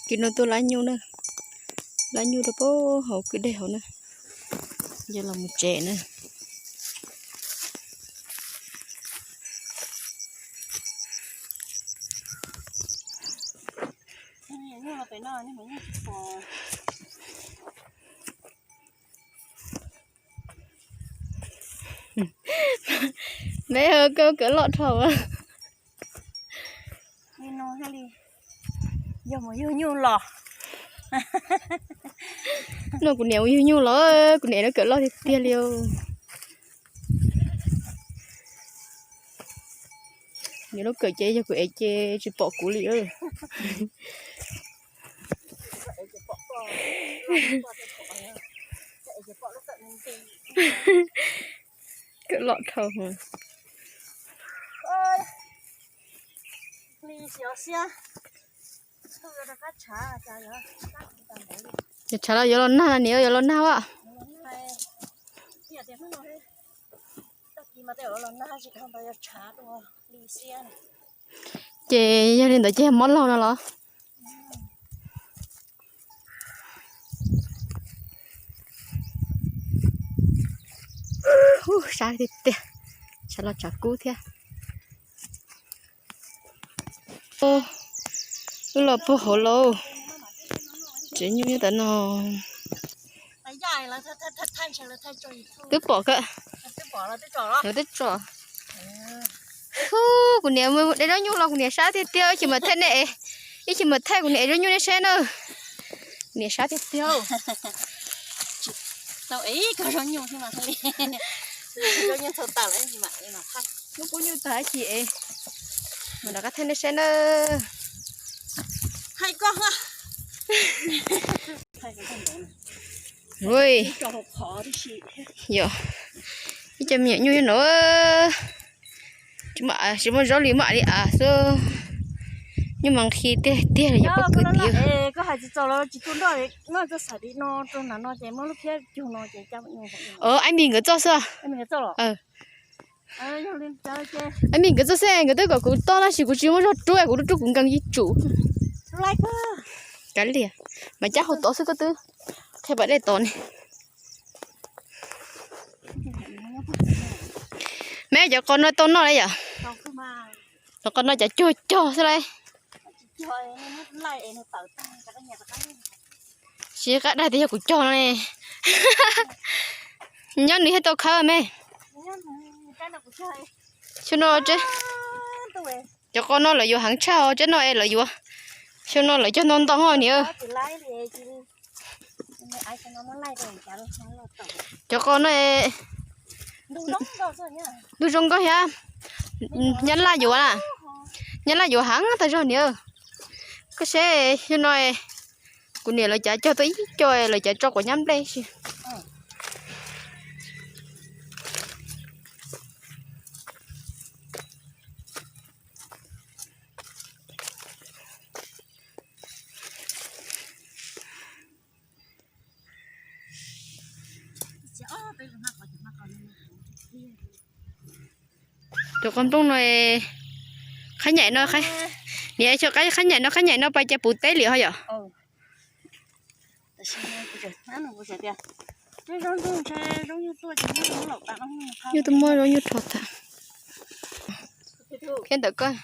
Kis no tuaj lab nyuj na, lab nyuj rau pem hauv kwj deg hauv na, yog los mus tsev na. Me, koj kawm loj dhau. Yog mus yug nyuj los. No kuv niam mus yug nyuj los, kuv niam lub kawm loj tiag tiag li. Niam lub kawm ces yog kuv ev ces tsis pom kuv li. Kawm loj dhau. Yog tshav los yuav los nag, niam yuav los nag as. Ces yog li ntawd ces mob laug no los. Ub, sab tiag tiag, tshav los tshav kub thiab. Wb los puag hauv lauj, tsev nyuj nyob ntawm no. Twb pom kawg, lawv twb tso. Hu, kuv niam de zaub nyuj los kuv niam sab tiag tiag, ib chim mam thaij nej, ib chim mam thaij kuv niam zaub nyuj nej saib na. Kuv niam sab tiag tiag. Lub pub nyuj tag ib chim, mam rov qab thaij nej saib na. Yog ib co me nyuam nyuj no, tsis muaj zaub li, muaj li av xwb. Nyuj mas nqhis tiag tiag li, yog pob kws tid. Aib Mis nkawd txoj xwb. Aib Mis nkawd txoj xwb, nkawd twb kom kuv toj tab sis kuv tsis muaj zog rub, kuv rub rub kuv nkees ib tsum. Kav liam, mas cab hauv tod xwb koj twb qhia pas dej tod ne. Me, cov qos no tau noj li yom? Cov qos no cov cuag cog xwb lauj. Tsis qab dag tias yog kuv cog no ne. Nyob nws thiaj tau khawb me. Xyoo no, cov qos no lawv yuav heev tshaj os, tsev no es lawv yuav, xyoo no lawv cog ntau ntau os niam. Cov qos no es ntuj zoo nkauj thiab. Nyab laj yuav na, nyab laj yuav heev tag zog niam. Koj saib xyoo no kuv niam lawv cav cog tau ib co, lawv cav tso quav nyab nplej si. Cov qos nplooj no, qhab nyaim no, niam, qhab nyaim no, qhab nyaim no pas cas puv teb li ho yom? Nyuj twb muab zaub nyuj rho tag. Thiab ntawm koj.